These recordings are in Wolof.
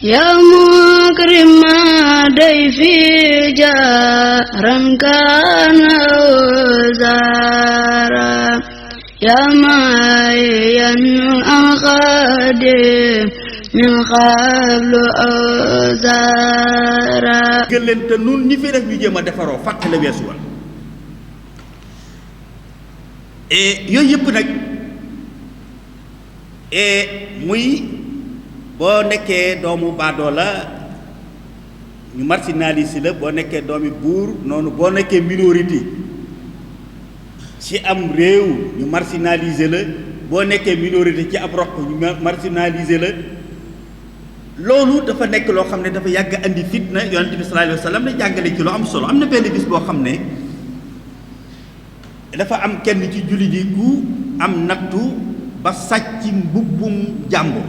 يا مكرم ضيفي جارا كان وزارا يا معين أخادم من قبل أوزارا gën leen te nun ñi fi def ñu jéem a defaroo fàtte la weesu woon yooyu yëpp nag muy boo nekkee doomu baadoo la ñu marginalisé la boo nekkee doomi buur noonu boo nekkee minorité ci am réew ñu marginalisé la boo nekkee minorité ci ab roq ñu marginalisé la loolu dafa nekk loo xam ne dafa yàgg andi fitna yonent bi sallallahu alayhi wa sallam ne jàngale ci lu am solo am na benn bis boo xam ne dafa am kenn ci jullit yi ku am nattu ba sàcc mbubbum jàmbur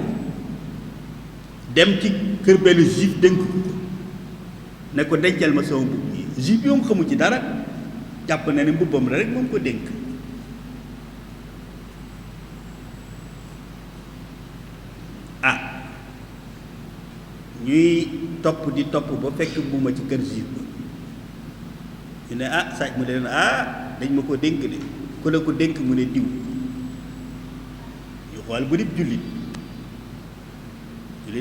dem ci kër benn juif dénk ko ne ko dencal ma sama mbubb yi juif bi moom xamu ci dara jàpp na ne mbubbam la rek moom ko dénk ñuy topp di topp ba fekk buuma ci kër juif ba ñu ne sàcc mu ne leen dañ ma ko dénk de ku la ko dénk mu ne diw ñu xool bu dib jullit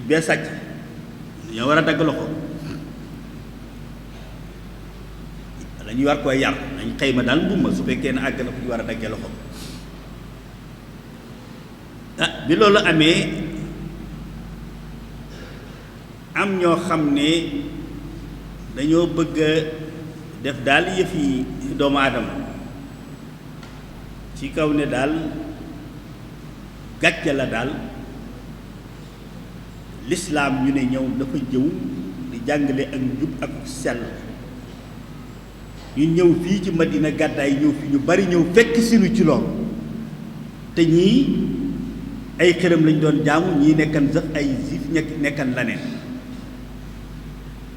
bee sàcc ñoo war a dagg loxo walla ñu war koy yar nañ xëyma daal mbumma su fekkee ne àgg na ko ñu war a daggee loxo bi loolu amee am ñoo xam ne dañoo bëgg a def daal yëf yi doomu aadama ci kaw ne daal gàcce la daal lislaam ñu ne ñëw dafa jëw di jàngale ak njub ak sell ñu ñëw fii ci Madina gàddaay ñëw fi ñu bari ñëw fekk sinu ci loolu te ñii ay xërëm lañ doon jaamu ñii nekkan sax ay juif nekkan laneen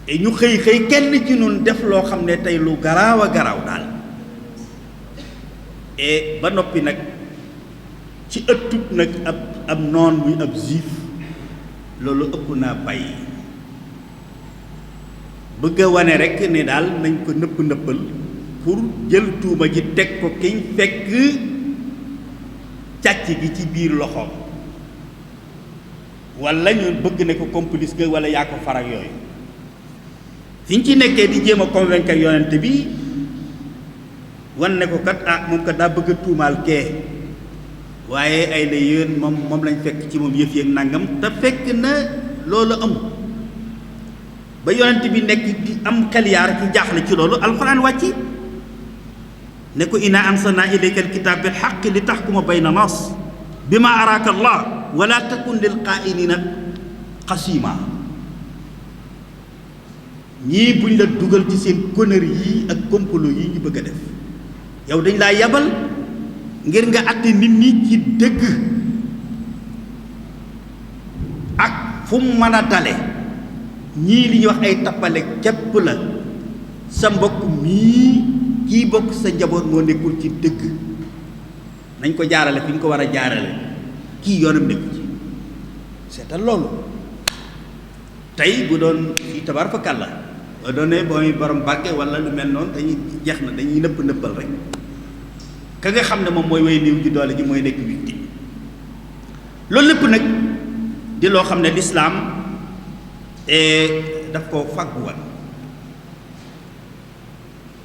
et ñu xëy kenn ci nun def loo xam ne tey lu garaaw a garaaw daal et ba noppi nag ci ëttub nag ab noon muy ab juif loolu ëpp naa bàyyi bëgg a wane rekk ne daal nañ ko nëppal pour jël tuuma ji teg ko kiñ fekk càcc gi ci biir loxoom walla ñu bëgg ne ko complice ga walla yaa ko farak yooyu fi ñu ci nekkee di jéem a convaincre yonent bi wan ne ko kat moom kat daa bëgg a tuumaal kee waaye ay la yéen moom lañ fekk ci moom yëf yeeg nangam te fekk na loolu amul ba yonent bi nekk di am xel yaar ci jaaxle ci loolu alxuraan wàcci ne ko inna anzalna ilayka alkitaab bil haqqi li tahkuma bayna nas bima araaka allah wala takun lil qaa'inina xasima ñii buñ la dugal ci seen conneries yi ak complot yi ñu bëgg a def yow dañ laa yabal ngir nga àtte nit ñi ci dëgg ak fu mu mën a dale ñii li ñuy wax ay tappale képp la sa mbokk mii kii bokk sa njaboot moo nekkul ci dëgg nañ ko jaarale fi ñu ko war a jaarale kii yoonam nekku ci seetal loolu tey bu doon fii tabar fa kàlla boo doonee booy borom bàgge wala lu mel noonu dañuy jeex na dañuy nëppal rek ka nga xam ne moom mooy way néew ji doole ji mooy nekk victime loolu lépp nag di loo xam ne lislaam daf koo fàgguwal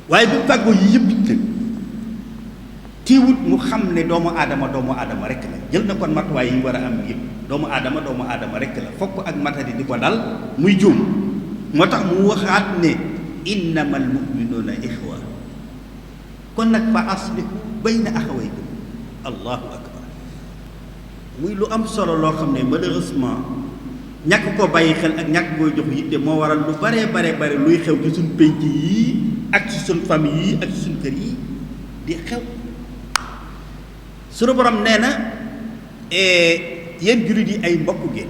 waaye bi fàggoo yi yëpp nag tiiwut mu xam ne doomu aadama rekk la jël na kon matuwaay yi war a am yëpp doomu aadama rekk la fokk ak matadi di ko dal muy juum moo tax mu waxaat ne innamal mu'minuuna ixwa kon nag fa aslihu bayna axawaykum allahu akbar muy lu am solo loo xam ne malheureusement ñàkk ko bàyyi xel ak ñàkk koo jox yitte moo waral lu bare luy xew ci suñ pénc yii ak ci suñ famille yii ak ci suñ kër yi di xew sunu borom nee na yéen jullit yi ay mbokk ngeen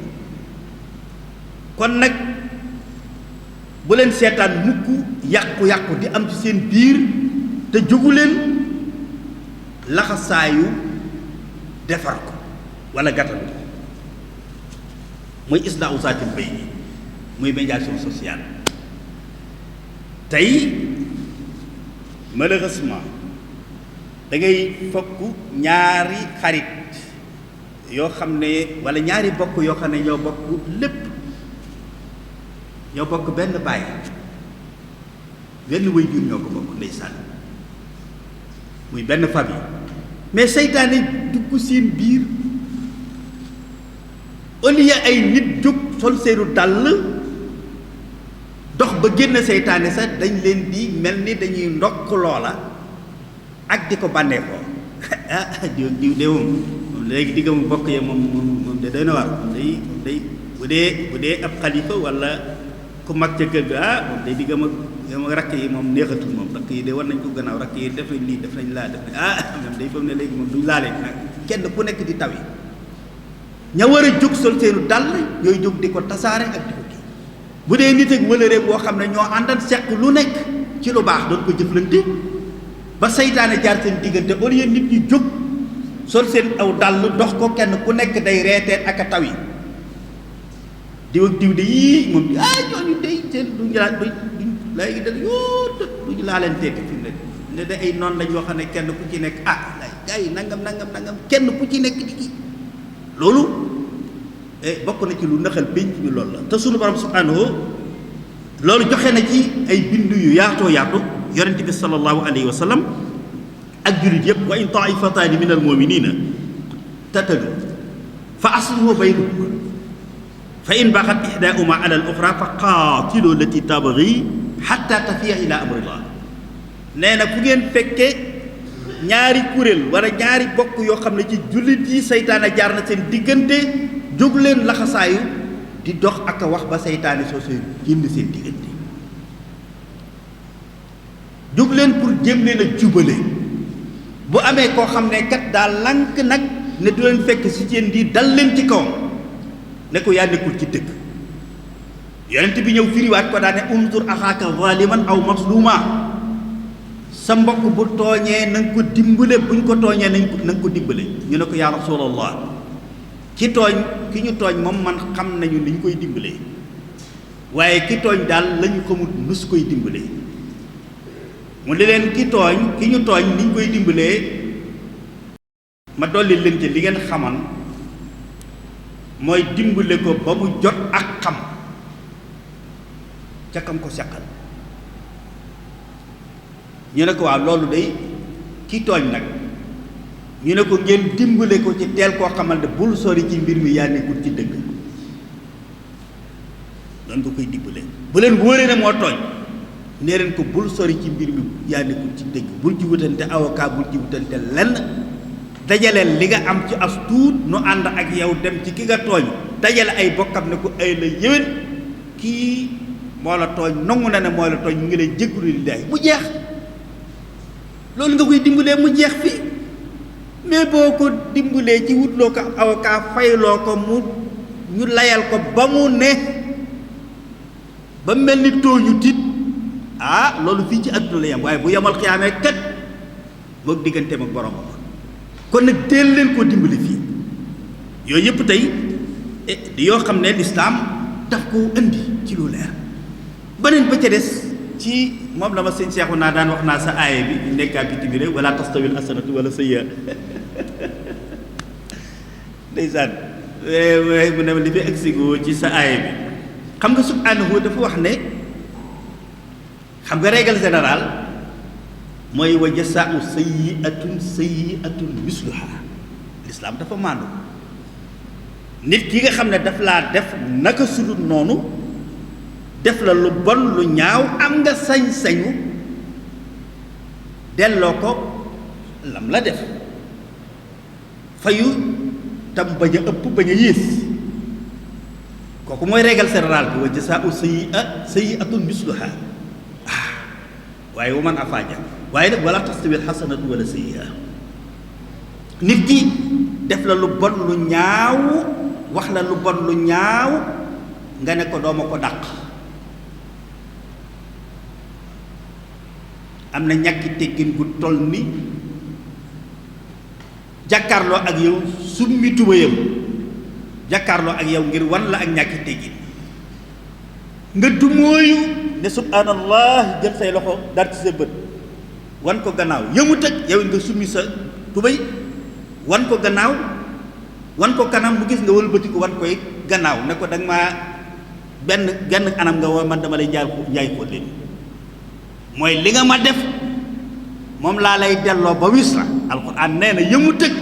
kon nag bu leen seetaan mukk yàqu-yàqu di am ci seen biir te jógu leen laxasaayu defar ko wala gàttal ko mooy islaahu zaatil bayni muy médiation sociale. tey malheureusement da ngay fokk ñaari xarit yoo xam ne walla ñaari bokk yoo xam ne ñoo bokk lépp, ñoo bokk benn baay, benn waajur ñoo ko bokk ndeysaan, muy benn famille, mais seytaane dugg seen biir. au lieu ay nit jóg sol seenu dàll dox ba génn seytaane sax dañ leen di mel ni dañuy ndokk loola ak di ko bànneexoo. diw de moom léegi digga mu bokk ya moom de doy na war day bu dee ab xalifa wala ku mag ca kër ga moom day digga ma rakk yi moom neexatul moom rakk yi de war nañ ko gannaaw rakk yi def nañ lii def nañ laa def nañ moom day fam ne léegi moom duñ laalee nag kenn ku nekk di taw yi ña war a jóg sol seenu dàll yooyu jóg di ko tasaare ak di ko kii. bu dee nit ak wëlëre boo xam ne ñoo àndal seq lu nekk ci lu baax doon ko jëflante ba seytaane jaar seen diggante au lieu nit ñi jóg sol seen aw dàll dox ko kenn ku nekk day reeteet ak a taw yi diw ak diw de yii moom ñooñu day seen duñu léegi da duñu laalenteeti fi mu ne da ay noonu lañ yoo xam ne kenn ku ci nekk lay gars yi nangam kenn ku ci nekk di kii loolu bokk na ci lu naxal pénc bi loolu la. te sunu borom subhanahu loolu joxe na ci ay bind yu yaatoo yaatu yonente bi sallallahu alayhi wa sallam ak jullit yëpp. wa in taifataani min al muminina tatalu fa aslihu baynahuma fa in baxat ihdaahuma ala al oxra fa qaatilu lati tabagi xatta tafiya ila amrillah. nee na fu ngeen fekkee ñaari kuréel wala ñaari bokk yoo xam ne ci jullit yi seytaane jaar na seen diggante jóg leen laxasaayu di dox ak a wax ba seytaane soo sooy génn seen diggante. jóg leen pour jéem leen a jubale. bu amee koo xam ne kat daa lank nag ne du leen fekk si seen di dal leen ci kawam ne ko yaa nekkul ci dëgg. yonent bi ñëw firiwaat ko daa ne unzur axaaka zaliman aw mazluma. sa mbokk bu tooñee na nga ko dimbale, buñ ko tooñee na nga ko dimbale. ñu ne ko yaa rasulallah ki ñu tooñ moom man xam nañu ni ñu koy dimbalee, waaye ki tooñ daal lañu xamul nus koy dimbalee. mu ne leen ki ñu tooñ ni ñu koy dimbalee ma dolli leen ci li ngeen xaman mooy dimbale ko ba mu jot ak xam ca kam ko seqal. ñu ne ko waaw loolu day ki tooñ nag ñu ne ko ngeen dimbale ko ci teel koo xamal ne bul sori ci mbir mi yaa nekkul ci dëgg. doon nga koy dimbale bu leen wóoree ne moo tooñ nee leen ko bul sori ci mbir mi yaa nekkul ci dëgg. bul ci wutante avocat, bul ci wutante lenn. dajaleel li nga am ci as tuut nu ànd ak yow dem ci ki nga tooñ dajale ay bokkam ne ko ay la yéwén kii moo la tooñ nangu na ne moo la tooñ mu ngi lay jégalu li daay mu jeex. loolu nga koy dimbalee mu jeex fii mais boo ko dimbalee ci wutloo ko avocat fayloo ko mu ñu layal ko ba mu ne ba mel ni tooñu tit loolu fii ci àdduna la yam, waaye bu yamal xiyaamee kat moog digganteem ak borom kon nag teel leen koo dimbali fii. yooyu yëpp tey di yoo xam ne lislaam daf ko indi ci lu leer. beneen ba ca des ci moom la ma sëñ Seexu naa daan wax naa sa aaya bi nekkaa biti bi rek wala tastawil hasanatu wala sayyi'a ndeysaan mu ne ma li fi egsigoo ci sa aaya bi. xam nga subhaanahu dafa wax ne xam nga règle générale mooy wa jasaa'u sayyi'atun misluha. lislaam dafa maandu. nit ki nga xam ne daf laa def naka sudul noonu def la lu bon lu ñaaw am nga sañ-sañu delloo ko lam la def fayu tam bañ a ëpp bañ a yées. kooku mooy règle générale bi wa jasaa'u sayyi'atun misluha. waaye wa man afaaja waaye nag wala tastawil hasanatu wala sayyi'a. nit ki def la lu bon lu ñaaw wax la lu bon lu ñaaw nga ne ko dooma ko dàq. am na ñàkki teggin gu toll ni jàkkaarloo ak yow summi tubayam jàkkaarloo ak yow ngir wan la ak ñàkki teggin nga dumóoyu ne subhanallah jël say loxo dar ci sa bët wan ko gannaaw yëmut ak yow nga summi sa tubéy wan ko gannaaw wan ko kanam mu gis nga wëlbati ko wan koy gannaaw ne ko da nga maa genn anam nga man dama lay njaay ko leen mooy li nga ma def moom laa lay delloo ba wis la alxuraan nee na yëmut ak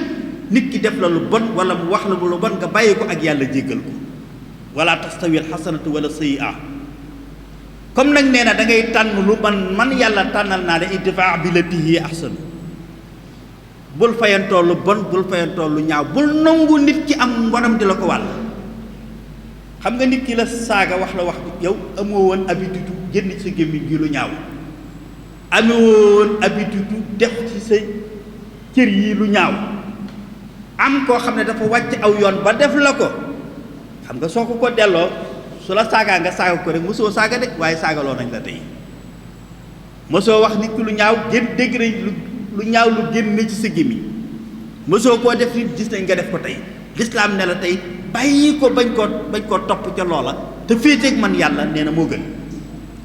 nit ki def la lu bon wala mu wax la lu bon nga bàyyi ko ak yàlla jéggal ko wala tastawi alxasanatu wala sayyi'a comme nag nee na da ngay tànn lu man yàlla tànnal naa ne idfa' billatii hiya ahsan bul fayantoo lu bon bul fayantoo lu ñaaw bul nangu nit ki am mbonam di la ko wàll xam nga nit ki la saaga wax la wax yow amoo woon habitude génn ci sa gémmiñ gi lu ñaaw amoo woon habitude def ci sa cër yi lu ñaaw am koo xam ne dafa wàcc aw yoon ba def la ko xam nga soo ko delloo su la saagaa nga saaga ko rek mosoo saaga de waaye saagaloo nañ la tey mosoo wax nit ki lu ñaaw dégg nañ lu ñaaw lu génn ci sa gémmiñ mosoo koo def nit gis nañ nga def ko tey lislaam ne la tey bàyyi ko bañ koo topp ca loola te féeteeg man yàlla nee na moo gën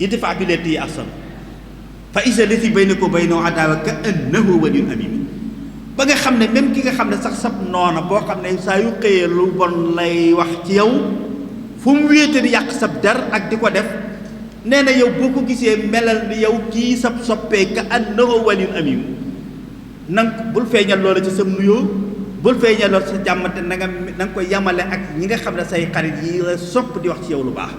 idfa' billatii hiya ahsan fa iza llazii baynaka wa baynahu adaawatun ka annahu waliyyun hamiim ba nga xam ne même ki nga xam ne sax sab noona boo xam ne saa yu xëyee lu bon lay wax ci yow fu mu wéete di yàq sab der ak di ko def nee na yow boo ko gisee melal ni yow kii sab soppee ka annahu waliyyun hamiim nang bul feeñal loola ci sa nuyoo bul feeñal loola sa jàmmante na nga koy yamale ak ñi nga xam ne say xarit yi la sopp di wax ci yow lu baax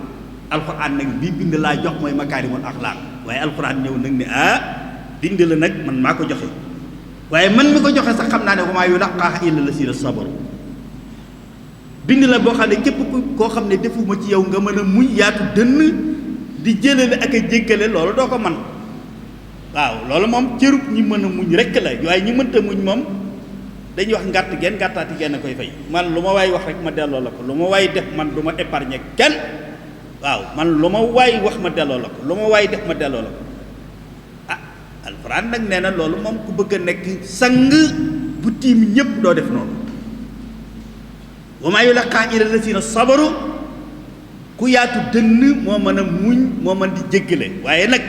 alxuraan nag bii bind laa jox mooy makaarimul axlaaq waaye alxuraan ñëw nag ne bind la nag man maa ko joxe waaye man mi ko joxe sax xam naa ne wa maa yulaqqaahaa illaa llaziina sabaru bind la boo xam ne képp koo xam ne defuma ci yow nga mën a muñ yaatu dënn di jëlale ak a jéggale loolu doo ko man waaw loolu moom cërub ñi mën a muñ rekk la waaye ñi mënta muñ moom dañuy wax ngàtt genn ngàttaati genn koy fay man lu ma waay wax rek ma delloo la ko lu ma waay def man du ma épargner kenn waaw man lu ma waay wax ma delloo la ko lu ma waay def ma delloo la ko alxuraan nag nee na loolu moom ku bëgg a nekk sang bu tiim ñépp doo def noonu wa maa yulaqqaahaa illaa llaziina sabaru ku yaatu dënn moo mën a muñ moo mën di jéggale waaye nag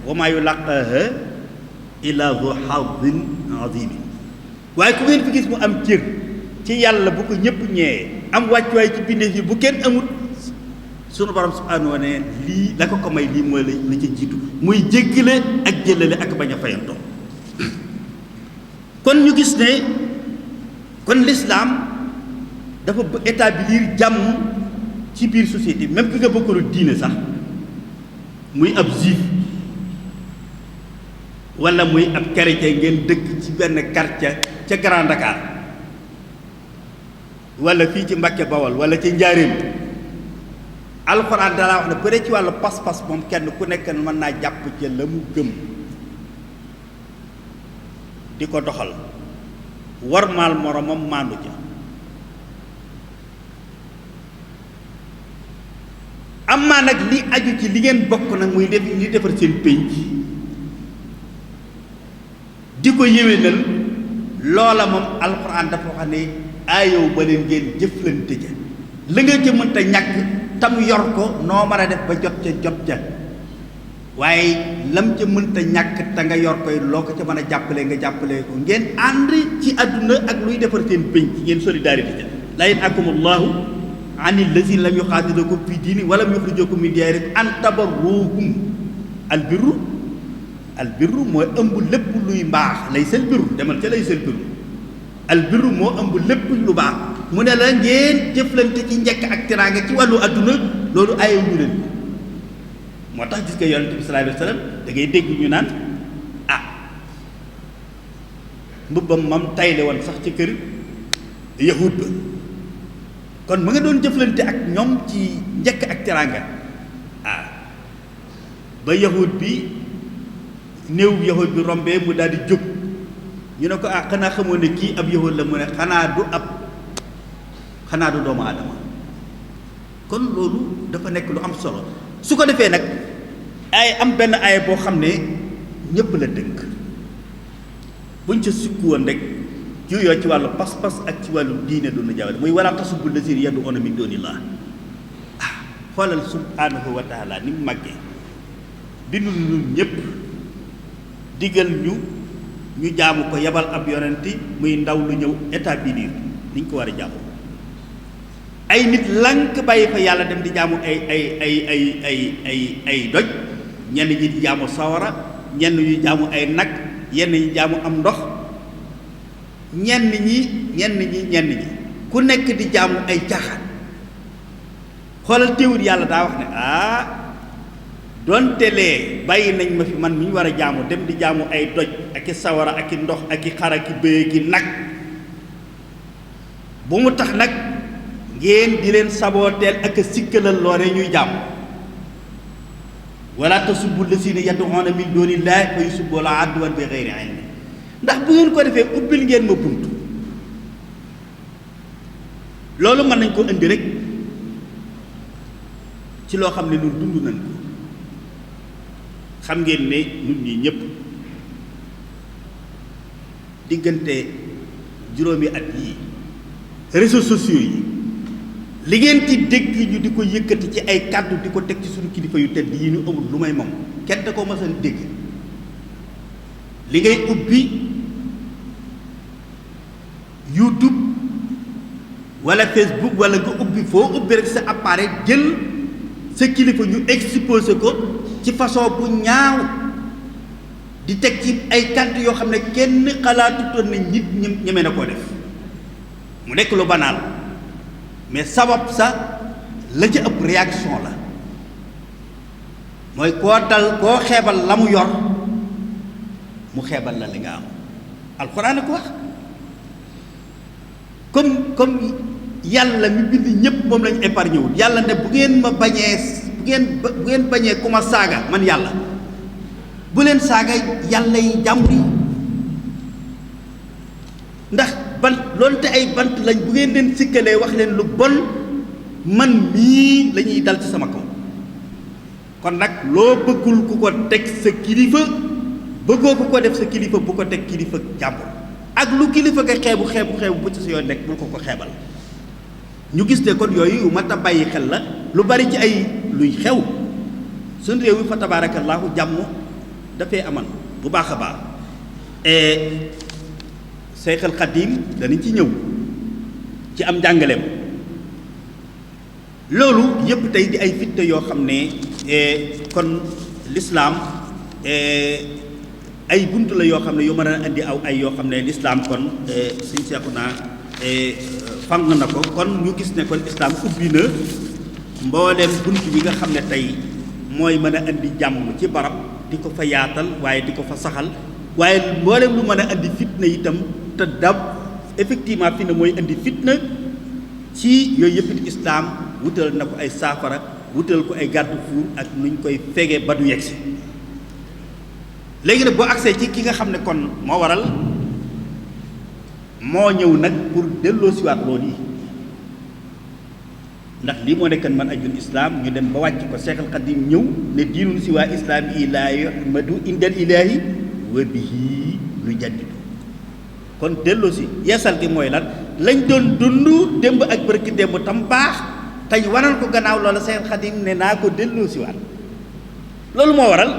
wa maa yulaqqaahaa illaa zuu hazzin aziim waaye ku ngeen fi gis mu am cër ci yàlla bu ko ñëpp ñeewee am wàccuwaay ci bindéef yi bu kenn amut sunu borom subhaanahu wa taala lii la ko may lii mooy la ca jiitu muy jéggale ak jëlale ak bañ a fayantoo kon ñu gis ne kon l'islam dafa établir jàmm ci biir société même ki nga bokkalu diine sax muy ab juif wala muy ab chrétien ngeen dëkk ci benn quartier ca Grand Dakar wala fii ci Mbàkke Bawol wala ci Njaaréem alxuraan dalaa wax ne peut ci wàllu pas-pas moom kenn ku nekk mën naa jàpp ci la mu gëm di ko doxal warmaal moromam maandu ca amaa nag li aju ci li ngeen bokk nag muy def li defar seen pénc di ko yéwénal loola moom alxuraan dafa wax ne aayow ba leen ngeen jëflante ca la nga ca mënta ñàkk tam yor ko noo mën a def ba jot ca waaye lam ca mënta ñàkk te nga yor koy loo ko ca mën a jàppale nga jàppale ko ngeen ànd ci àdduna ak luy defar seen pénc ngeen solidarité ca la yanhaakumullahu ani llazina lam yuqaatilukum fi diini wa lam yuxrijukum min diyaarikum an tabarruhum albirru mooy ëmb lépp luy mbaax lay sel birru demal ca lay sel birru albirru moo ëmb lépp lu baax mu ne la ngeen jëflante ci njëkk ak teraanga ci wàllu adduna loolu aye ñu leen moo tax gis nga yonent bi sallallahu alayhi wa sallam da ngay dégg ñu naan mbubbam mam tayle woon sax ci kër yahud ba kon mu nga doon jëflante ak ñoom ci njëkk ak teraanga ba yahud bi néew yahud bi rombee mu daal di jóg ñu ne ko xanaa xamoon ne kii ab yahud la mu ne xanaa du doomu aadama kon loolu dafa nekk lu am solo su ko defee nag ay am benn aaya boo xam ne ñépp la dënk buñ ca sukku woon rek juyoo ci wàllu pas-pas ak ci wàllu diine doon na jaawale muy wala tasubbu llaziina yad'uuna min duunillaahi xoolal subhanahu wa taala ni mu màggee bindul ñun ñëpp digal ñu jaamu ko yabal ab yonenti muy ndaw lu ñëw établir niñ ko war a jaamu ay nit lank bàyyi fa yàlla dem di jaamu ay doj ñenn ñi di jaamu sawara ñenn ñi jaamu ay nag yenn ñi jaamu am ndox ñenn ñi ku nekk di jaamu ay caaxaan xoolal teewul yàlla daa wax ne donte lee bàyyi nañ ma fi man mi ñu war a jaamu dem di jaamu ay doj ak i sawara ak i ndox ak i xar ak i bëy ak i nag bu mu tax nag ngeen di leen sabooteel ak a sikkalal loore ñuy jaamu wala tasubbu llazina yad'una min dunillahi fa yusubbu la adwan bi ghayri ilm ndax bu ngeen ko defee ubbil ngeen ma bunt loolu mën nañ ko indi rek ci loo xam ne ñun dund nañ ko xam ngeen ne ñun ñi ñëpp diggante juróomi at yii réseaux sociaux yi li ngeen ci dégg ñu di ko yëkkati ci ay kàddu di ko teg ci suñu kilifa yu tedd yi ñu amul lu may moom kenn da koo mësan dégg li ngay ubbi YouTube wala Facebook wala nga ubbi foo ubbi rek sa appareil jël sa kilifa ñu exposé ko ci façon bu ñaaw di teg ci ay kàddu yoo xam ne kenn xalaatutoon na nit ñeme na koo def mu nekk lu banal mais sabab sa la ca ëpp réaction la mooy koo xeebal la mu yor mu xeebal la li nga am alxuraan a ko wax comme yàlla mi bind ñépp moom lañu épargné wul yàlla ne bu ngeen bañee ku ma saaga man yàlla bu leen saaga yàlla yi jàmbur yi ndax bant loolu te ay bant lañ bu ngeen leen sikkalee wax leen lu bon man mii la ñuy dal ci sama kaw kon nag loo bëggul ku ko teg sa kilifa bëggoo ku ko def sa kilifa bu ko teg kilifa jàmbur ak lu kilifa nga xeebu bu ci sa yoon nekk bul ko xeebal ñu gis ne kon yooyu mat a bàyyi xel la lu bari ci ay luy xew suñu réew mi fa tabaarakallaahu jàmm dafay amal bu baax a baax Seexal Xadiim danañ ci ñëw ci am njàngaleem loolu yépp tey di ay fitna yoo xam ne kon lislaam ay bunt la yoo xam ne yu mën a indi aw ay yoo xam ne lislaam kon suñ seexu naa fang na ko kon ñu gis ne kon islaam ubbi na mbooleem bunt bi nga xam ne tey mooy mën a indi jàmm ci barab di ko fa yaatal waaye di ko fa saxal waaye mbooleem lu mën a indi fitna itam te dab effectivement fi ne mooy indi fitna ci yooyu yëpp islaam wutal na ko ay saafara wutal ko ay garde fuur ak nuñ koy fege ba du yegsi léegi nag boo agsee ci ki nga xam ne kon moo waral moo ñëw nag pour delloo siwaat loolu yi ndax lii moo nekkan man ajul islaam ñu dem ba wàcc ko Seexal Xadiim ñëw ne diinun si waa islaam yi laa yuhmadu indal ilaahi wa bihi lu jaddidu kon delloo si yeesal gi mooy lan lañ doon dund démb ak bërki démb tam baax tañ waral ko gannaaw loola Seexal Xadiim ne naa ko delloo siwaat loolu moo waral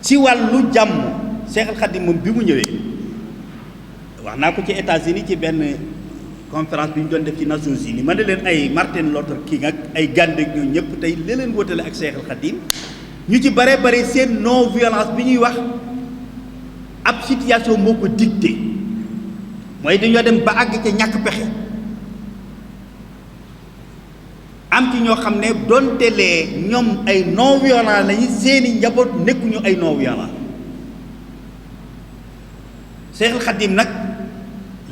ci wàllu jàmm Seexal Xadiim moom bi mu ñëwee wax naa ko ci États-Unis ci benn conférence bi ñu doon def ci Nations Unies ma ne leen ay Martin Luther King ak ay Gandhi ak ñoom ñëpp tey li leen wóotale ak Seexal Xadiim ñu ci bare bare seen non violence bi ñuy wax ab situation moo ko dicté mooy dañoo dem ba àgg ca ñàkk pexe am ci ñoo xam ne donte lee ñoom ay non violence lañu seeni njaboot nekkuñu ay non violence Seexal Xadiim nag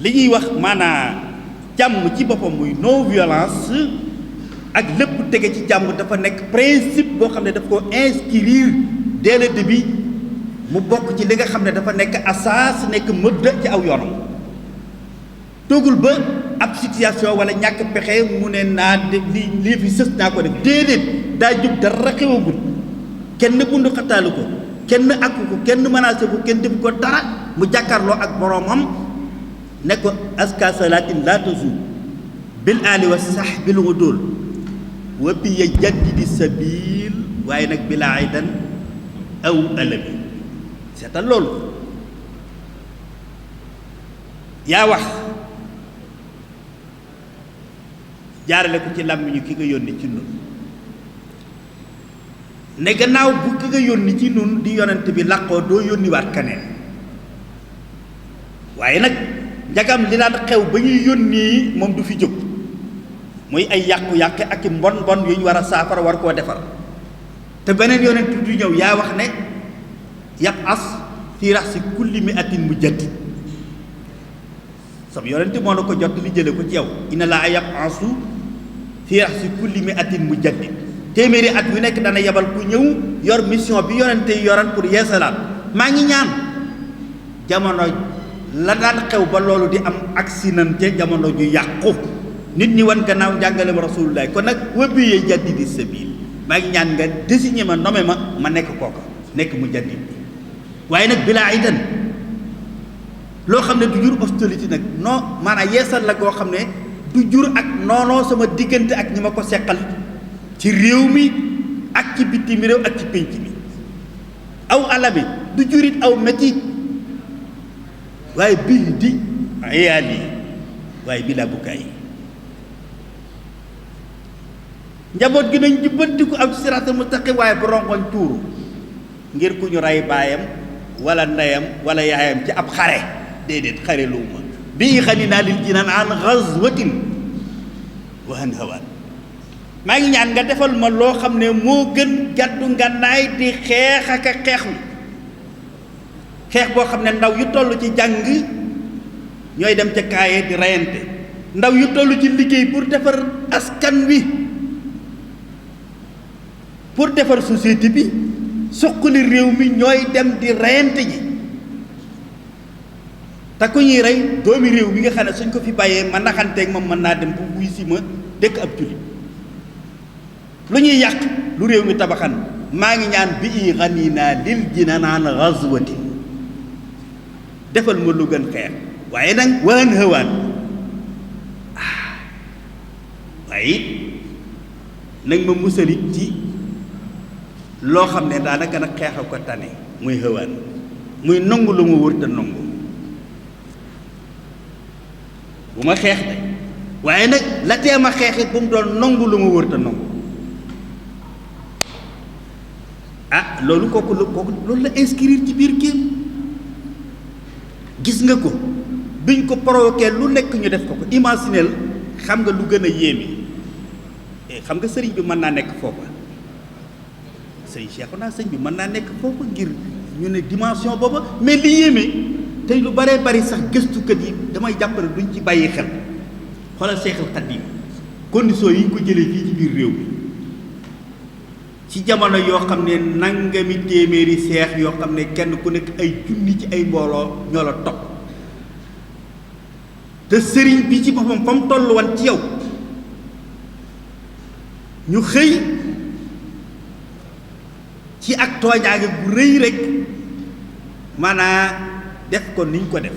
li ñuy wax maanaa jàmm ci boppam muy non violence ak lépp tege ci jàmm dafa nekk principe boo xam ne daf ko inscrire dès le début mu bokk ci li nga xam ne dafa nekk asaas nekk mëdd ci aw yoonam toogul ba ab situation wala ñàkk pexe mu ne naa def lii fi sës naa ko def déedéet daa jóg dara xewagul kenn bundu xataalu ko kenn akku ko kenn menacé ko kenn def ko dara mu jàkkaarloo ak boroomam ne ko aska salaatin laa tazul bil aali wa sahbil udul wa bi yajaddidi sabil waaye nag bilaa idan aw alami seetal loolu yaa wax jaarale ko ci làmmiñu ki nga yónni ci nun ne gannaaw bu ki nga yónni ci nun di yonent bi làqoo doo yónniwaat keneen waaye nag njagam li daan xew ba ñuy yónni moom du fi jóg muy ay yàqu-yàqe ak i mbon mbon yu ñu war a saafara war koo defar te beneen yonent du ñëw yaa wax ne yab as fii raxsi kulli mi atin mujaddid sam yonent moo na ko jot li jële ko ci yow ina laa yab asu fii raxsi kulli mi atin mujaddid téeméeri at yu nekk dana yebal ku ñëw yor mission bi yonente yi yoran pour yeesalaat maa ngi ñaan jamono la daan xew ba loolu di am accidente jamono ju yàqu nit ñi wan gannaaw njàngaleem rasulullah kon nag wëbbi yee jaddidi sabil maa ngi ñaan nga désigné ma nommé ma nekk kooka nekk mu jaddid bi waaye nag bilaa idan loo xam ne du jur hostilité nag non maanaam yeesal la goo xam ne du jur ak noonoo sama diggante ak ñi ma ko seqal ci réew mi ak ci bitim réew ak ci pénc mi aw alami du jurit aw métit waaye bii di ayaal yi waaye bi laa bukkaay yi njaboot gi nañ jubbantiku am siraatal mustaqim waaye bu rongoñ tuuru ngir ku ñu rey baayam wala ndeyam wala yaayam ci ab xare déedéet xare luuma bii xani naa lil jinaan an ghazwatin wa an hawaan maa ngi ñaan nga defal ma loo xam ne moo gën gàddu ngànnaay di xeex ak a xeexlu xeex boo xam ne ndaw yu toll ci jàng ñooy dem ca kaaye di reyante ndaw yu toll ci liggéey pour defar askan wi pour defar société bi suqali réew mi ñooy dem di reyante ji te ku ñuy rey doomi réew mi nga xam ne suñ ko fi bàyyee ma naxanteeg moom mën naa dem bu wuy si ma dëkk ab jullit lu ñuy yàq lu réew mi tabaxan maa ngi ñaan bi i xaninaa lil jinanaan ghazwatin defal ma lu gën xeex waaye nag waan hëwaan waaye it nag ma musalit ci loo xam ne daanaka nag xeex a ko tane muy hëwaan muy nangu lu ma wër te nangu bu ma xeex de waaye nag la tee ma xeexit bu mu doon nangu lu ma wër te nangu ah loolu kooku loolu la inscrire ci biir kii gis nga ko biñ ko provoqué lu nekk ñu def ko imaginel xam nga lu gën a yéeme xam nga sëriñ bi mën naa nekk foofa sëriñ Cheikhouna sëñ bi mën naa nekk foofa ngir ñu ne dimension booba mais li yéeme tey lu baree bari sax gëstukat yi damay jàpp ne duñ ci bàyyi xel xoolal Seexul Xadiim condition yi ñu ko jëlee fii ci biir réew mi ci jamono yoo xam ne nangami téeméeri seex yoo xam ne kenn ku nekk ay junni ci ay mbooloo ñoo la topp te sëriñ bi ci boppam fa mu toll woon ci yow ñu xëy ci ak tooñaange bu rëy rek maanaa def ko niñ ko def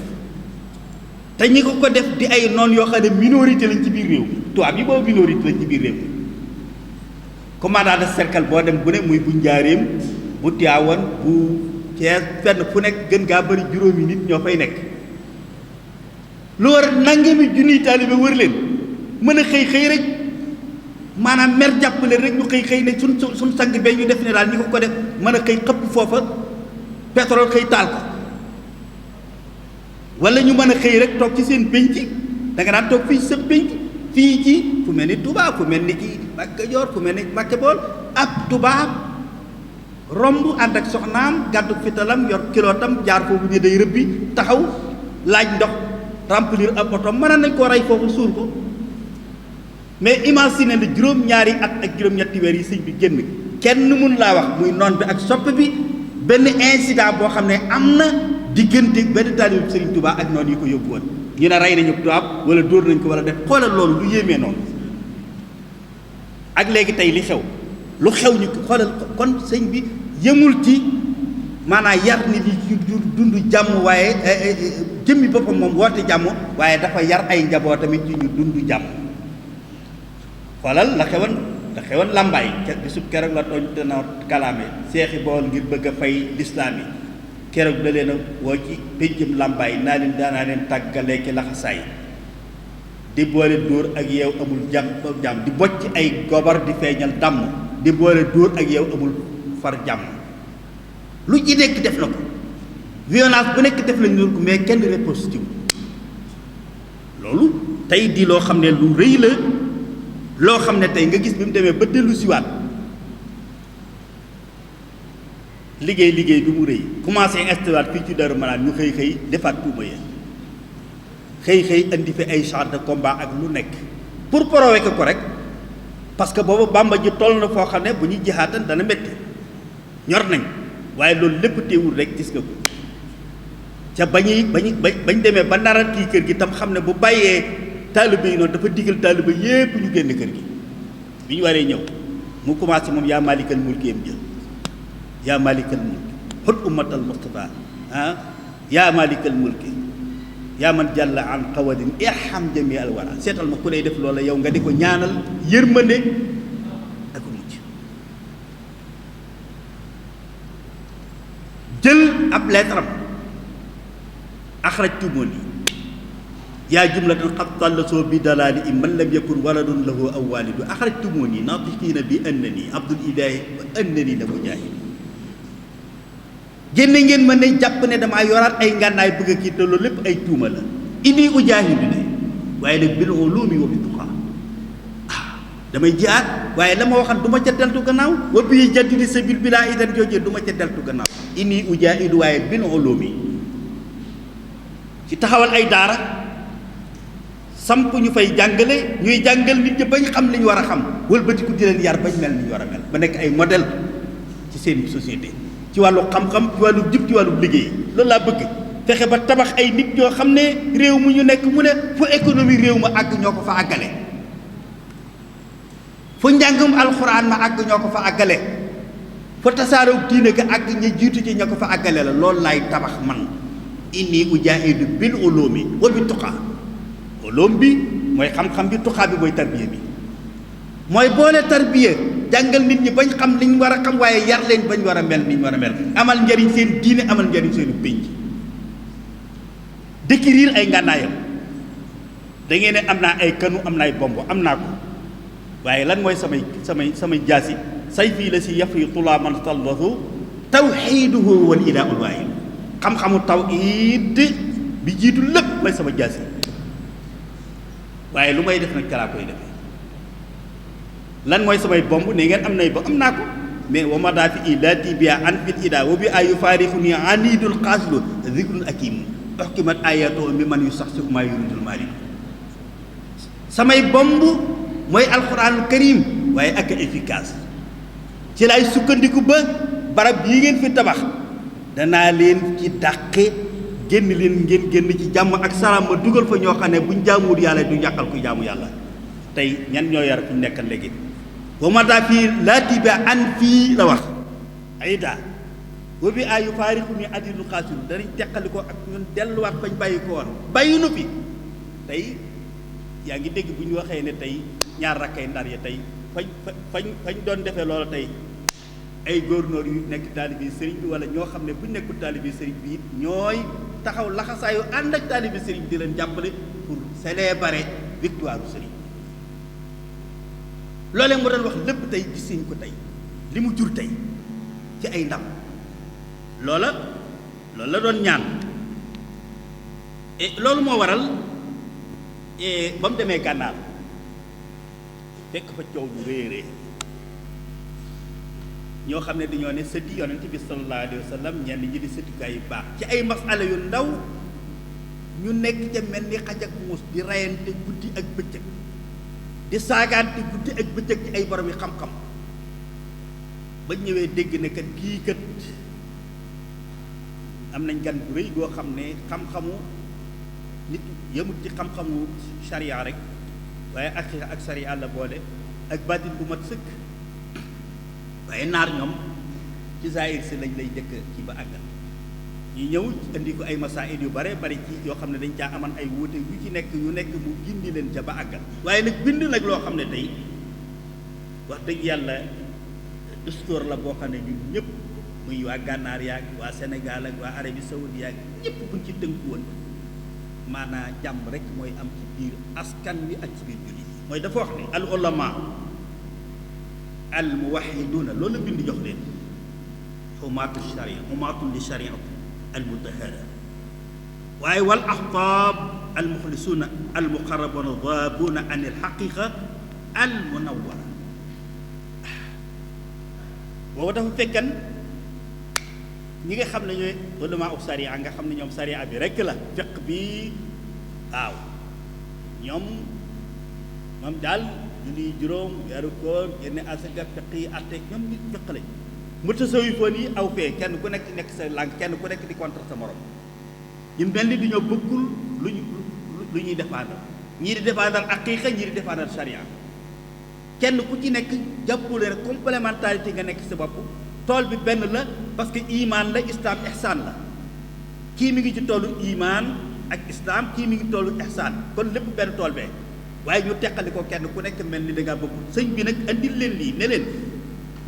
te ñi ko def di ay noon yoo xam ne minorité lañ ci biir réew mi tubaab yi boobu minorité lañ ci biir réew mi commandant de cercle boo dem bu ne muy bu njaareem bu Tiwaawan bu Cees fenn fu nekk gën gaa bari juróomi nit ñoo fay nekk lu war nangami junniy taalibe wër leen mën a xëy rek maanaam mer jàppale rek ñu xëy ne suñ sang bee ñu def ne daal ñi ko def mën a xëy xëpp foofa pétrole xëy taal ko wala ñu mën a xëy rek toog ci seen pénc da nga daan toog fii sa pénc fii ci fu mel ni Touba fu mel ni ci Mbàkke Kajoor fu mel ni Mbàkke Bool ab tubaab romb ànd ak soxnaam gàddu fitalam yor kilootam jaar foofu ne day rëbbi taxaw laaj ndox remplir ab oto mën nañ koo rey foofu suur ko mais imagine ne juróom-ñaari at ak juróom-ñetti weer yi sëñ bi génn kenn mun laa wax muy noon bi ak soppe bi benn incident boo xam ne am na diggante benn taalibu Sëriñ Touba ak noonu yi ko yóbbu woon ñu ne rey nañu tubaab wala dóor nañ ko wala def xoolal loolu lu yéemee noonu ak léegi tey li xew lu xew ñu xoolal kon sëñ bi yëmul ci maanaam yar nit yi ci dund jàmm waaye jëmmi boppam moom woote jàmm waaye dafa yar ay njaboot tamit ci ñu dund jàmm xoolal la xewoon da xewoon làmbaay bisub keroog la tooñ te na kalaame seexi bool ngir bëgg a fay lislaam yi keroog da leen a woo ci péncum làmbaay naa leen daanaa leen tàggalee ki laxasaay di boole dóor ak yeew amul jàmm di bocc ay gobar di feeñal dàmm di boole dóor ak yeew amul far jàmm lu ci nekk def na ko violence bu nekk def lañu ko mais kenn réponse ci loolu tey di loo xam ne lu rëy la loo xam ne tey nga gis bi mu demee ba dellu siwaat liggéey bi mu rëy commencé installé fii ci Darou Manane ñu xëy defaat tuuma ya xëy indi fi ay chars de combat ak lu nekk pour provoquer ko rek parce que boobu Bàmba ji toll na foo xam ne bu ñuy jihaatan dana métti ñor nañ waaye loolu lépp teewul rek gis nga ko ca bañ demee ba naral kii kër gi tam xam ne bu bàyyee taalibe yi noonu dafa digal taalibe yépp ñu génn kër gi bi ñu waree ñëw mu commencé moom yaa maalikal mulki yam jël yaa maalikal mulki xut ummatal mustafa yaa maalikal mulki yaa man jàlla an qawadin irham jami al wara seetal ma ku lay def loola yow nga di ko ñaanal yërmande ak mucc jël ab leetaram axrajtumuni yaa jumlatan qad tallasoo bi dalaali i man lam yakun waladun lahu aw walidu axrajtumuni naatiqiina bi annani abdul ilahi wa annani la mujaahid génne ngeen ma ne jàpp ne damaa yoraat ay ngànnaay bëgg a kii te loolu lépp ay tuuma la inni ujaahidu ne waaye nag bil ulumi wa bi tuqaa damay jihaad waaye la ma waxan du ma ca deltu gannaaw wa bi jaddidi sabil bilaa idan joojee du ma ca deltu gannaaw inni ujaahidu waaye bil ulumi ci taxawal ay daara samp ñu fay jàngale ñuy jàngal nit ñi bañ xam li ñu war a xam wëlbatiku di leen yar bañ mel ni ñu war a mel ba nekk ay modèle ci seen société ci wàllu xam-xam ci wàllu jub ci wàllu liggéey loolu laa bëgg fexe ba tabax ay nit ñoo xam ne réew mu ñu nekk mu ne fu économie réew ma àgg ñoo ko fa àggale fu njàngum alxuraan ma àgg ñoo ko fa àggale fu tasaaroo diine ga àgg ña jiitu ci ña ko fa àggale la loolu laay tabax man inni ujaahidu bil ulumi wa bi tuqaa ulum bi mooy xam-xam bi tuqaa bi mooy tarbiya bi mooy boole tarbiya jàngal nit ñi bañ xam liñ war a xam waaye yar leen bañ war a mel niñ war a mel amal njariñ seen diine amal njariñ seenu pénc décrire ay ngànnaayam da ngeen ne am naa ay kanu am naa ay bomb am naa ko waaye lan mooy samay jaasi say fii la si yafri tulaa man tallahu tawxiiduhu wal ilaahul waahid xam-xamu tawhiid bi jiitu lépp mooy sama jaasi waaye lu may def nag calaa koy defee lan mooy samay bomb ne ngeen am nay ba am naa ko mais wa ma daa fi ilaati bi an fil ida wa bi ay yufaarixu ni anidul xaasilu zikrul akim uxkimat ayatoo mi man yu sax si ma yuridul maalik samay bomb mooy alquranul karim waaye ak efficace ci lay sukkandiku ba barab yi ngeen fi tabax danaa leen ci dàqe génn leen ngeen génn ci jàmm ak salaam ma dugal fa ñoo xam ne buñ jaamuwul yàlla du yàqal ku jaamu yàlla tey ñan ñoo yar fi ñu nekkal léegi wa mata fii laati bi an fii la wax ayda wa bi ayu faarixu ni adinu xaasiru danañ teqali ko ak ñun delluwaat fañ bàyyi ko woon bàyyi nu fi tey yaa ngi dégg bu ñu waxee ne tey ñaar rakkay ndar ya tey fañ doon defee loolu tey ay gouverneur yu nekk taalibi sëriñ bi wala ñoo xam ne bu ñu nekkul taalibi sëriñ bi it ñooy taxaw laxasaayu ànd ak taalibi sëriñ bi di leen jàppale pour célébrer victoire u sëriñ loolee mu doon wax lépp tey gis nañ ko tey li mu jur tey ci ay ndam loolu la doon ñaan loolu moo waral ba mu demee gànnaar fekk fa coow lu rëy a rëy ñoo xam ne dañoo ne sëti yonent bi sallallahu alayhi wa sallam ñenn ñi di sëtikaay yu baax ci ay masala yu ndaw ñu nekk ca mel ni xaj ak muus di rayante guddi ak bëccëg di saagaante guddi ak bëccëg ci ay borom yi xam-xam ba ñëwee dégg ne kat kii kat am nañ gan bu rëy goo xam ne xam-xamu nit yëmut ci xam-xamu sharia rek waaye ak sharia la boole ak baatin bu mat sëkk waaye naar ñoom ci zahir si lañ lay jëkk ci ba àggal ñu ñëw indi ko ay masaa'il yu bare bari ci yoo xam ne dañ caa aman ay wuute yu ci nekk yu nekk mu gindi leen ca ba àggal waaye nag bind nag loo xam ne tey wax dëgg yàlla histoire la boo xam ne ñun ñëpp muy waa Gànnaar yaag waa Sénégal ak waa Arabie Saoudite yaag ñëpp buñ ci tënku woon maanaa jàmm rek mooy am ci biir askan wi ak ci biir jullit yi mooy dafa wax ne al ulama al muwahiduna loolu la bind jox leen xumaatu sharia xumaatun li sharia al mutahara waaye wal axtaab al muxlisuuna al muqarrabuuna daabuuna an al xaqiqa al munawwara boobu dafa fekkan ñi nga xam ne ñooy ulama u sharia nga xam ne ñoom sharia bi rek la fiq bi waaw ñoom moom daal julli juróom weeru koor génne asaka fiq yi atte ñoom nit fiq lañ mutasawifoon yi aw fee kenn ku nekk nekk sa làng kenn ku nekk di contre sa morom ñu mel ni dañoo bëggul lu ñuy défendre ñii di défendre aqiqa ñii di défendre sharia kenn ku ci nekk jàppule rek complémentarité nga nekk sa bopp tool bi benn la parce que iman la islam ihsaan la kii mi ngi ci toolu iman ak islam kii mi ngi toolu ihsaan kon lépp benn tool bee waaye ñu teqali ko kenn ku nekk mel ni da ngaa bëgg sëñ bi nag andil leen lii ne leen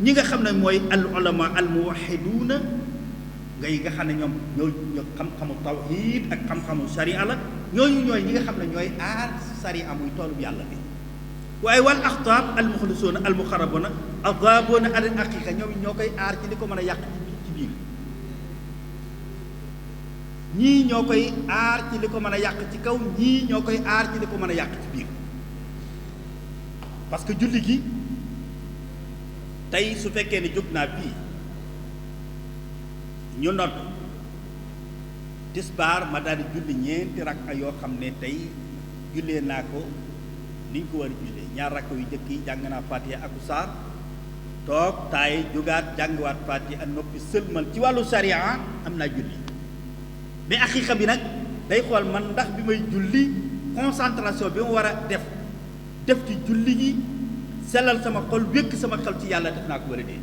ñi nga xam ne mooy al ulama al muwahiduuna ngay nga xam ne ñoom ñoo xam-xamu tawhid ak xam-xamu sharia la ñooñu ñooy ñi nga xam ne ñooy aar sharia muy toolu bi yàlla bi waaye wal axtaab al muxlisuuna al muqarrabuuna adaabuuna al aqiqa ñoom ñoo koy aar ci li ko mën a yàq ci biir ñii ñoo koy aar ci li ko mën a yàq ci kaw ñii ñoo koy aar ci li ko mën a yàq ci biir parce que julli gi tey su fekkee ne jóg naa bii ñu nodd tisbaar ma daal di julli ñeenti rakka yoo xam ne tey jullee naa ko niñ ko war a jullee ñaar rakka yu njëkk yi jàng naa Faatiha ak saar toog taaye jógaat jàngiwaat Faatiha ak noppi sëlmal ci wàllu sariya am naa julli mais aqiqa bi nag day xool man ndax bi may julli concentration bi ma war a def ci julli gi sellal sama xol wékk sama xol ci yàlla def naa ko war a dee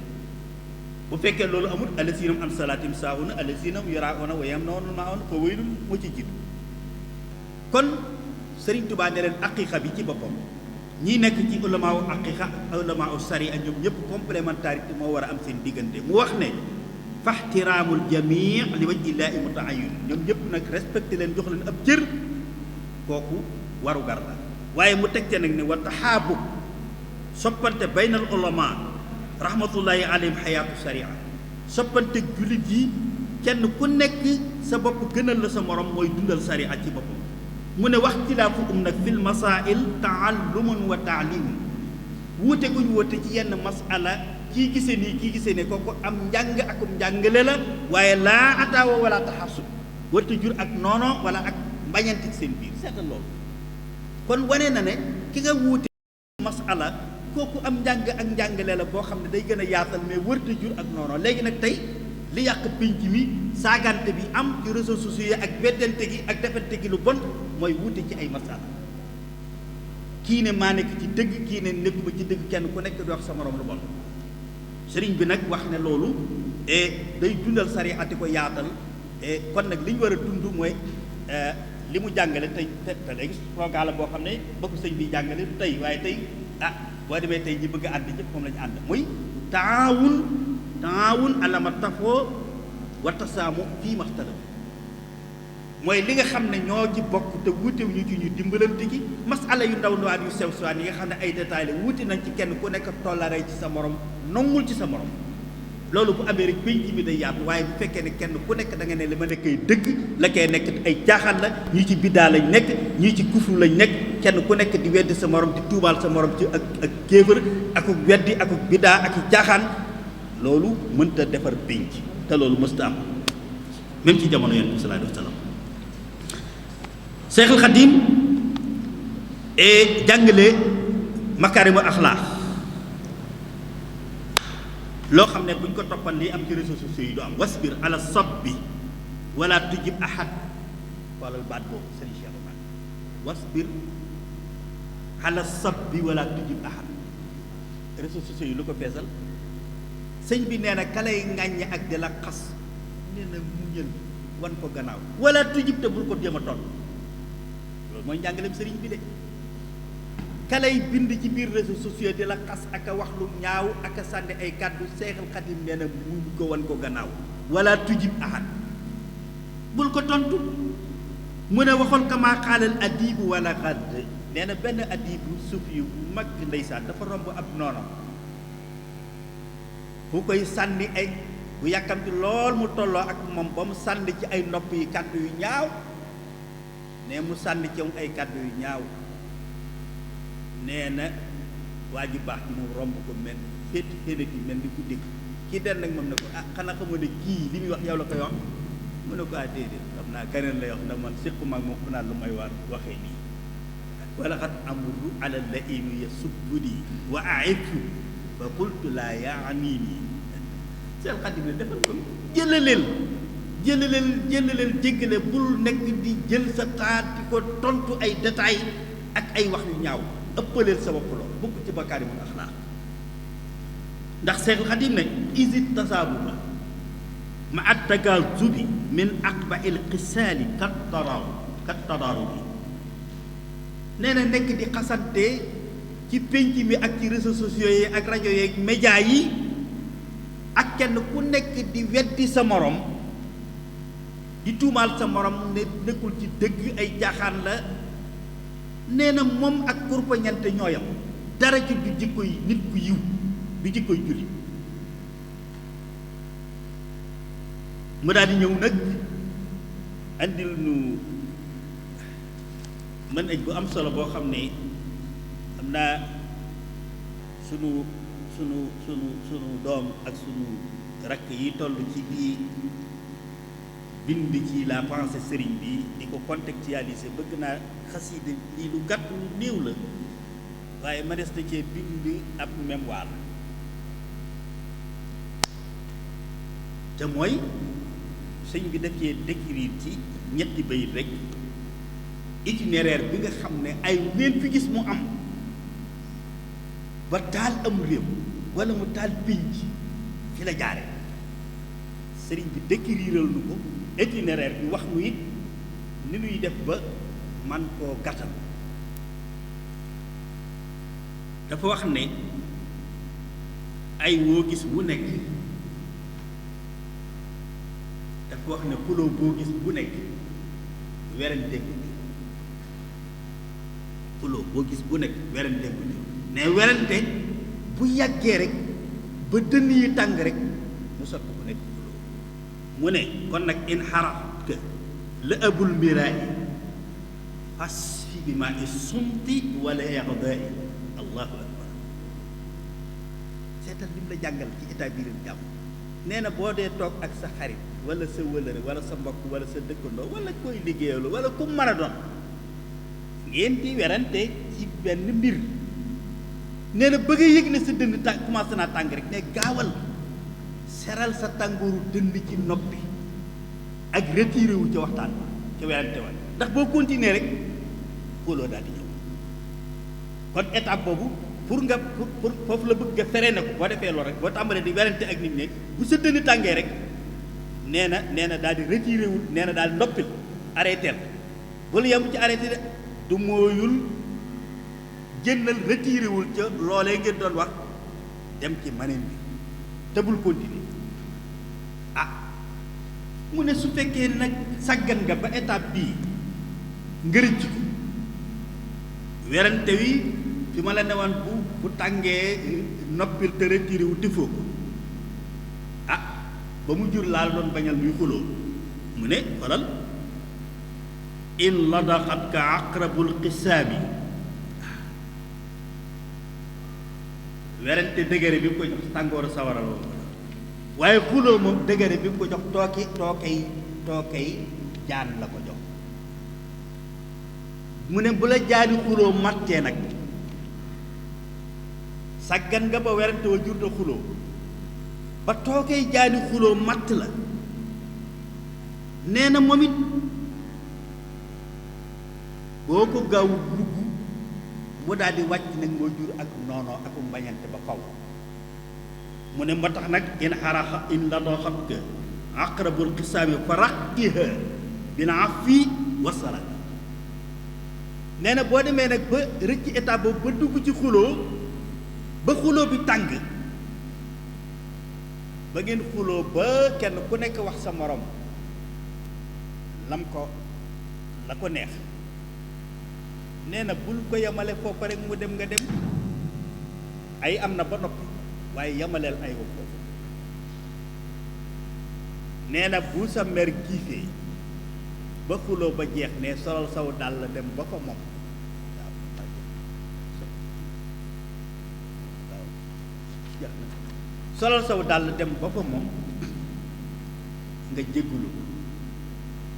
bu fekkee loolu amul allazina hum an salaatim saahuna allazina hum yuraa'uuna wa yamna'uuna al-maa'uuna fa waylun moo ci jiitu kon Sëriñ Tuubaa ne leen aqiqa bi ci boppam ñii nekk ci ulamaa u aqiqa ulamaa u sariya ñoom ñëpp complémentarité moo war a am seen diggante mu wax ne fa ixtiraamul jamii li wajhillaahi muta'ayyin ñoom ñëpp nag respecté leen jox leen ab cër kooku waru gar la waaye mu teg ca nag ne wa taxaabub soppante baynal ulamaa rahmatullahi alayhim xayaatu sariya soppante jullit yi kenn ku nekk sa bopp gënal la sa morom mooy dundal sariya ci boppam mu ne waxtilaafuhum nag fil masail taallumun wa taalimun wuute guñ wuute ci yenn masala kii gisee nii kii gisee ne kooku am njàng akum njàngale la waaye laa ataawa wala taxasub warta jur ak noono wala ak mbañanti seen biir seetal loolu kon wane na ne ki nga wuute masala kooku am njàng ak njàngale la boo xam ne day gën a yaatal mais warta jur ak noono léegi nag tey li yàq pénc mi saagante bi am ci réseaux sociaux yi ak beddante gi ak defante gi lu bon mooy wuute ci ay masala kii ne maa nekk ci dëgg kii ne nekkuma ci dëgg kenn ku nekk di wax sa morom lu bon sëriñ bi nag wax ne loolu day dundal sariati ko yaatal kon nag li ñu war a dund mooy li mu jàngale tey te léegi programme boo xam ne bokk sëñ bi jàngale du tey waaye tey boo demee tey ñi bëgg a ànd ñëpp moom la ñu ànd muy taawun alama tafoo wa tasaamu fii maxtalaf mooy li nga xam ne ñoo ci bokk te wuutewu ñu ci ñu dimbalante gi masala yu ndaw ndawaan yu sew sewaan yi nga xam ne ay détails la wuute nañ ci kenn ku nekk tollaree ci sa morom nongul ci sa morom loolu bu amee rek pénc bi day yaatu waaye bu fekkee ne kenn ku nekk da nga ne li ma nekkay dëgg la koy nekk ay caaxaan la ñii ci biddaa lañ nekk ñii ci kufru lañ nekk kenn ku nekk di weddi sa morom di tuumaal sa morom ci ak kéefër ak weddi ak biddaa ak caaxaan loolu mënta defar pénc te loolu mësta am même ci jamono yonent bi sallallahu alayhi wa sallam Seexul Xadiim jàngale makaarimul axlaaq loo xam ne buñ ko toppal lii am ci réseaux sociaux yi du am wasbir ala sabbi wala tujib ahad xoolal baat boobu sëriñ Cheikh Oumar wasbir ala sabbi wala tujib ahad réseaux sociaux yi lu ko feesal sëñ bi nee na ka lay ŋàññe ak di la xas nee na muñal wan ko gannaaw wala tujib te bul ko jéem a toll loolu mooy njàngaleem sëriñ bi de kalay bind ci biir réseaux sociaux di la xas ak a wax lu ñaaw ak a sànni ay kàddu Seexul Xadim nee na muñ ko wan ko gannaaw wala tujib ahad bul ko tontu mu ne waxoon kama xaalal adibu wala xadd nee na benn adibu sufi yu mag ndeysaan dafa romb ab noonam bu koy sànni ay bu yàkkamti lool mu tolloo ak moom ba mu sànni ci ay nopp yi kàddu yu ñaaw ne mu sànni ci ay kàddu yu ñaaw nee na waa ji baax ji mu romb ko mel féeti féenat yi mel ni ku dégg kii den nag moom ne ko ah xanaa xamoo ne kii li muy wax yow la koy wax mu ne ko ah déedéet xam naa keneen lay wax ndax man séqu maag moom fu naan lu may war waxee nii wala xat amuru ala la inu ya subbudi wa aitu fa qultu laa yaanii nii seen Xadim ne defal ko jëlaleel jéggale bul nekk di jël sa taat di ko tontu ay détails ak ay wax yu ñaaw ëppaleel sa bopp lool bokk ci makaarimul axlaaq ndax Seex Xadim ne isit tasaabuba ma at tagaazubi min aqbail xisaali kat tadaaru bi nee na nekk di xasante ci pénc mi ak ci réseaux sociaux yi ak rajo yi ak média yi ak kenn ku nekk di weddi sa morom di tuumaal sa morom ne nekkul ci dëgg ay jaaxaan la nee na moom ak kurpañante ñooyam dara ci du jikko yi nit ku yiw du jikko yi julli mu daal di ñëw nag andil nu mën aj bu am solo boo xam ne xam naa sunu doom ak sunu rakk yi toll ci bii bind ci la pensée sëriñ bi di ko contextualiser bëgg naa xasida lii lu gàtt lu néew la waaye ma des na cee bind ab mémoire te mooy sëñ bi daf cee décrire ci ñetti bayit rek itinéraire bi nga xam ne ay leen fi gis mu am ba taal am réew wala mu taal pénc fi la jaare sëriñ bi décriral nu ko itinéraire bi wax nu it ni nuy def ba man koo gàttal dafa wax ne ay woo gis bu nekk dafa wax ne xuloo boo gis bu nekk werante ko xuloo boo gis bu nekk werante ko ne werante bu yàggee rek ba dënn yi tàng rek mu sotti bu nekk xuloo mu ne kon nag in xarafka la abul miraay fas fi bi ma i sumti wala yaxdaay allahu akbar seetal lim la jàngal ci état bi leen jàmm nee na boo dee toog ak sa xarit wala sa wëlëre wala sa mbokk wala sa dëkkandoo wala koy liggéeyalu wala ku mën a doon ngeen di werante ci benn mbir nee na bëgg a yëg ne sa dënn tàng commencé naa tàng rek ne gaawal seral sa tàngooru dënn ci noppi ak retiré wu ca waxtaan ca werante wa ndax boo continuer rek xooloo daal di ñëw kon étape boobu pour nga pour foofu la bëgg nga feree na ko boo defee loolu rek boo tàmbalee di werante ak nit ne bu sa dënn tàngee rek nee na daal di retiré wul nee na daal noppil arrêté bul yem ci arrêté de du mooyul génnal retiré wul ca loolee ngeen doon wax dem ci maneen bi te bul continuer ah mu ne su fekkee nag sàggan nga ba étape bii nga rëcc ko werante wi fi ma la newoon bu tàngee noppil te retiré wu defoo ko ah ba mu jur laal doon bañal muy xuloo mu ne walal in ladaxat ka aqrabul xisaami werante dëgëre bi mu ko jox tàngooru sawara loolu waaye xuloo moom dëgëre bi mu ko jox tookay jaan la ko jox mu ne bu la jaani xuloo mattee nag sàggan nga ba werante wa jur na xuloo ba tookay jaani xuloo matt la nee na moom it boo ko gaawu bugg mu daal di wàcc nag moo jur ak noonoo ak mbañante ba faw mu ne ba tax nag in xaraxa in la doo xam que aqrabul xisaami fa raqiha bil afi wa salaam nee na boo demee nag ba rëcc étape boobu ba dugg ci xuloo ba xuloo bi tàng ba ngeen xuloo ba kenn ku nekk wax sa morom lam ko la ko neex nee na bul ko yemale foofu rek mu dem nga dem ay am na ba noppi waaye yemaleel ay wa foofu nee na bu sa mer giifee ba xuloo ba jeex ne solal saw dàll dem ba fa moom solal saw dàll dem ba fa moom nga jéggulu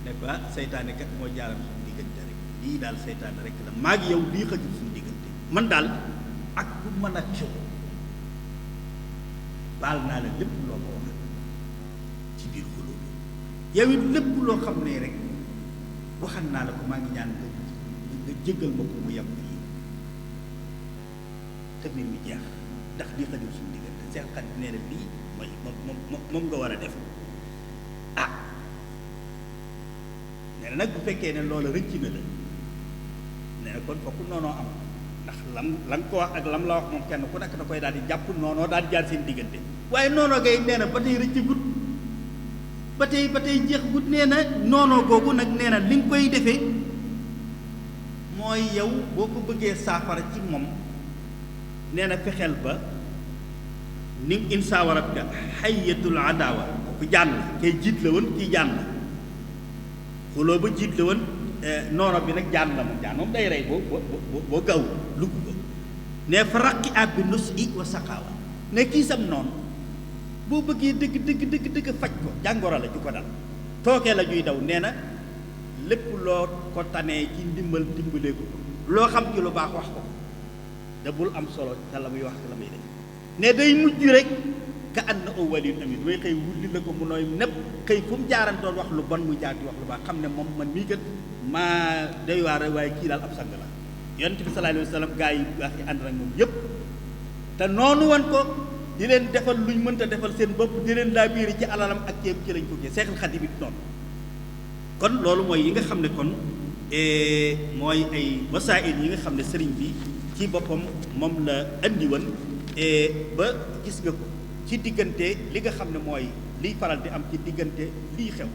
ne ba seytaane kat moo jaaral suñu diggante rek lii daal seytaane rek la maa ngi yow lii xëjul suñu diggante man daal ak bu mën a coow baal naa la lépp loo ko wax ci biir xuloo bi yow it lépp loo xam ne rek waxal naa la ko maa ngi ñaan nga jéggal ma ko mu yem yi te mbir mi jeex ndax lii xëjul suñu diggante seen xarit nee na lii mooy moom nga war a def ah nee na nag bu fekkee ne loola rëcc na la nee na kon fokk noonoo am ndax la nga ko wax ak lam la wax moom kenn ku nekk da koy daal di jàpp noonoo daal di jaar seen diggante waaye noonoo gay nee na ba tey rëcc gut ba tey jeex gut nee na noonoo googu nag nee na li nga koy defee mooy yow boo ko bëggee saafara ci moom nee na fexeel ba ni insa wa rabbika hayyatul adawa ku jànn kay jiit la woon kii jànn la xuloo ba jiit la woon noono bi nag jànn la moom day rey boo gaaw lugg ko ne fa raqi ab bi nus i wa saqaawa ne kii sam noonu boo bëggee dëgg faj ko jàngoro la ju ko dal tookee la juy daw nee na lépp loo ko tanee ci ndimbal dimbalee ko loo xam ci lu baax wax ko da bul am solo te la muy wax la muy def ne day mujj rek ka ànd na awwalin amit mooy xëy wulli la ko mu nooy nepp xëy fu mu jaarantoon wax lu bon mu jaar di wax lu baax xam ne moom man mii kat maa doy waar waaye kii daal ab sang la yonent bi sallallahu alayhi wa sallam gaa yi baax yi ànd nag moom yépp te noonu wan ko di leen defal luñ mënta defal seen bopp di leen laa biiri ci alalam ak ceeb ci lañ ko gis Seexul Xadiim it noonu kon loolu mooy yi nga xam ne kon mooy ay wasaa'il yi nga xam ne sëriñ bi ci boppam moom la andi woon ba gis nga ko ci diggante li nga xam ne mooy liy faral di am ci diggante lii xew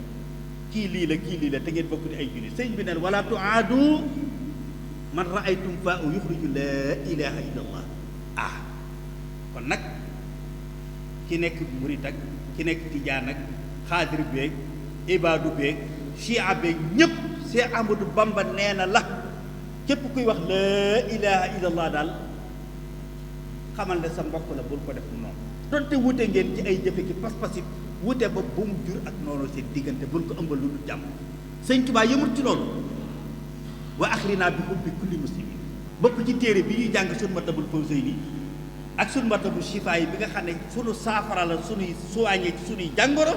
kii lii la te ngeen bokk di ay jullit sëñ bi neen wala tuaadu man raaytum fa u yuxriju laa ilaha illa allah kon nag ki nekk murit ak ki nekk tijaan ak xaadir beeg ibaadu beeg chia beeg ñépp Seex Ahmadu Bamba nee na la képp kuy wax laa ilaha illa allah daal xamal ne sa mbokk la bul ko def noonu donte wute ngeen ci ay jëfe ki pas-pas it wute ba bu mu jur ak noonu seen diggante bul ko ëmbal lu dul jàmm sëñ Tuubaa yëmul ci loolu wa axrina bi hubbi kulli muslimin bokk ci téere bi ñuy jàng sunu Matlabul Fawzayni ak sunu Matlabu Shifaa yi bi nga xam ne sunu saafara la sunuy soigné ci sunuy jàngoro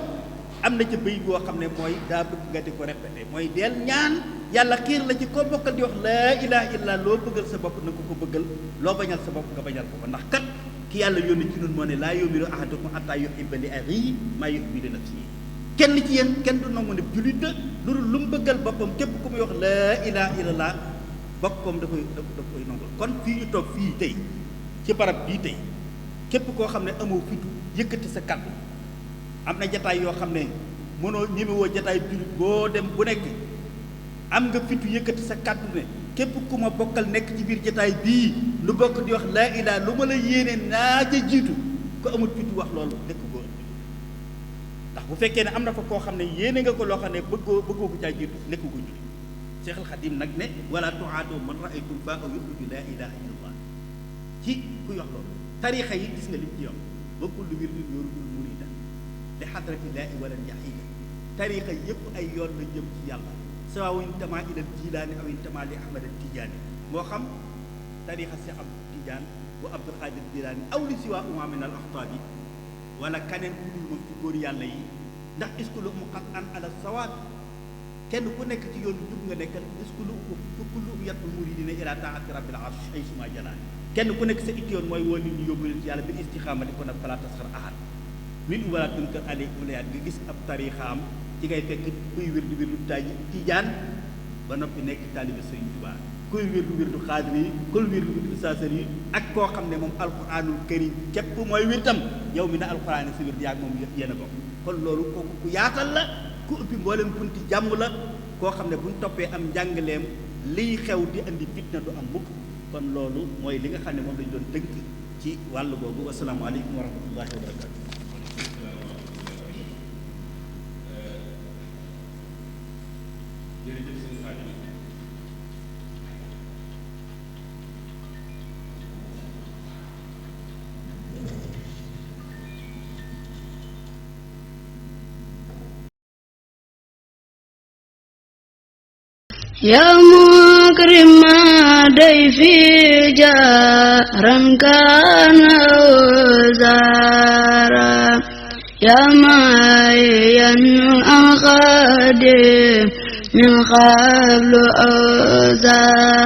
am na ca bëy boo xam ne mooy daa bëgg nga di ko répété mooy del ñaan yàlla xiir la ci koo bokkal di wax laa ilaha illa loo bëggal sa bopp na ko bëggal loo bañal sa bopp nga bañal ko ko ndax kat ki yàlla yónni ci nun moo ne laa yu'minu ahadukum hattaa yuhibba li axiihi maa yuhibbu li nafsihi kenn ci yéen kenn du nangu ne jullit la lu dul lu mu bëggal boppam képp ku muy wax laa ilaha illallah boppam da koy nangul kon fii ñu toog fii tey ci barab bii tey képp koo xam ne amoo fitu yëkkati sa kàddu am na jataay yoo xam ne mënoo ñemewoo jataay jullit boo dem bu nekk am nga fitu yëkkati sa kàddu ne képp ku ma bokkal nekk ci biir jataay bii lu bokk di wax laa ilaa lu ma la yéene naa ca jiitu ko amul fitu wax loolu nekk goo ndax bu fekkee ne am na fa koo xam ne yéene nga ko loo xam ne bëggoo ko caa jiitu nekk ko jullit Seexul Xadiim nag ne wala tuaadu man raaytum faa aw yuxriju laa ilaha illallah ci kuy wax loolu tariixa yi gis nga lim ci yoon ba kullu wirdin yuridul murida li xadratillaahi wala yaxiida tariixa yépp ay yoon la jëm ci yàlla sawaw intamaa ilal jilaani aw intamaa li ahmad al tijaani moo xam tariixa si am tijaan bu abdul xaadir jilaani aw li siwaa uma min al axtaabi wala kaneen ku dul moom ci góor yàlla yi ndax iskulu mu xat an ala sawaab kenn ku nekk ci yoonu jub nga nekkal iskulu fa kullu yatul muridina ila taati rabbil arsh ay suma jalaani kenn ku nekk sa it yoon mooy woo nit ñi yóbbu leen ci yàlla bil istixaamati kon nag fala tasxar ahad min wala tunkar aleykum layaat nga gis ab tariixaam ci ngay fekk kuy wirdu taaj tijaan ba noppi nekk taalibe Sëriñ Tuubaa kuy wirdu xaadir yi kuy wirdu saasar yi ak koo xam ne moom alquranul karim képp mooy wirtam yow mi ne alquran si wird yaag moom yéen a bokk kon loolu kooku ku yaatal la ku ubbi mboolem bunti jàmm la koo xam ne buñ toppee am njàngaleem liy xew di andi fitna du am mukk kon loolu mooy li nga xam ne moom lañ doon tënk ci wàllu boobu wasalaamaaleykum wa rahmatullahi wa barakatu يا مكرم ضيفي جارا كان وزارا يا معين أخادم من قبل أوزارا